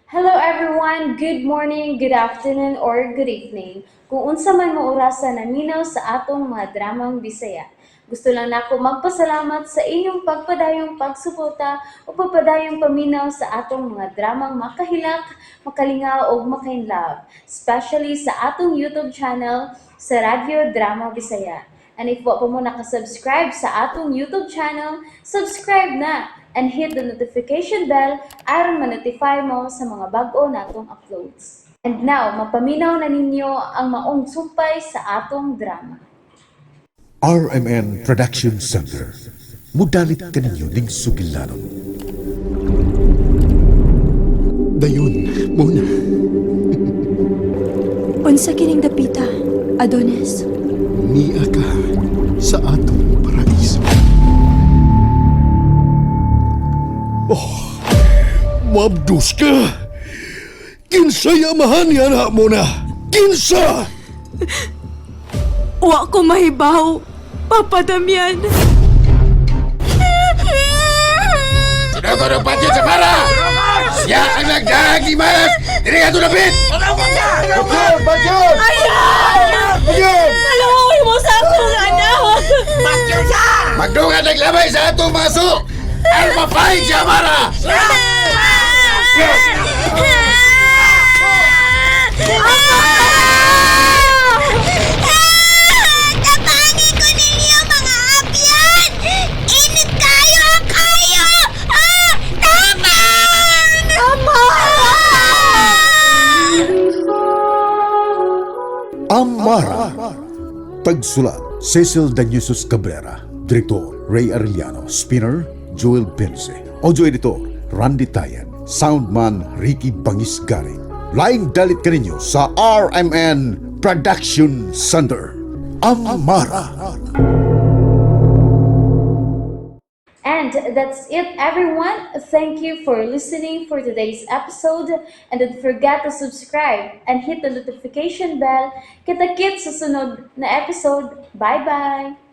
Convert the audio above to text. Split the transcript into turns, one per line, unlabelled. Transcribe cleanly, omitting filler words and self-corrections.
Hello everyone! Good morning, good afternoon, or good evening. Kung unsa man mo orasa naminaw sa atong mga dramang Bisaya. Gusto lang nako magpasalamat sa inyong pagpadayong pagsuporta o pagpadayong paminaw sa atong mga dramang makahilak, makalingaw ug makainlove, especially sa atong YouTube channel sa Radyo Drama Bisaya. And if wa pa mo nakasubscribe sa atong YouTube channel, subscribe na and hit the notification bell aron ma-notify mo sa mga bag-o natong uploads. And now, mapaminaw na ninyo ang maong sumpay sa atong drama.
RMN Production Center. Mudalit kaninyo ning sugilanon.
Dayon, muna.
Unsa kining dapita, Adonis?
Nia ka sa atong paraiso.
Oh, mabdos ka! Kinsay amahan niya na mo na? Kinsa!
Wa ko mahibaw, Papa Damian.
Sinagod ang patyo sa para! Siya ang nagdahag ni Malas! Dili ka tulapit! Patyon! Patyon! Patyon!
Kalawin mo sa akong anak!
Magdungan naglamay sa atong maso! Ang mapahig siya, Mara!
Tabangi ko ninyo mga abyan! Init kayo kayo! Ah! Tabang! Ama!
Amara. Tagsulat, Cecil Danusus Cabrera. Direktor, Ray Arellano. Spinner, Joel Bense. Audio editor, Randy Tayan. Soundman, Ricky Bangisgari. Laing dalit kaninyo sa RMN Production Center. Amara.
And that's it, everyone. Thank you for listening for today's episode. And don't forget to subscribe and hit the notification bell. Kita-kits sa sunod na episode. Bye-bye!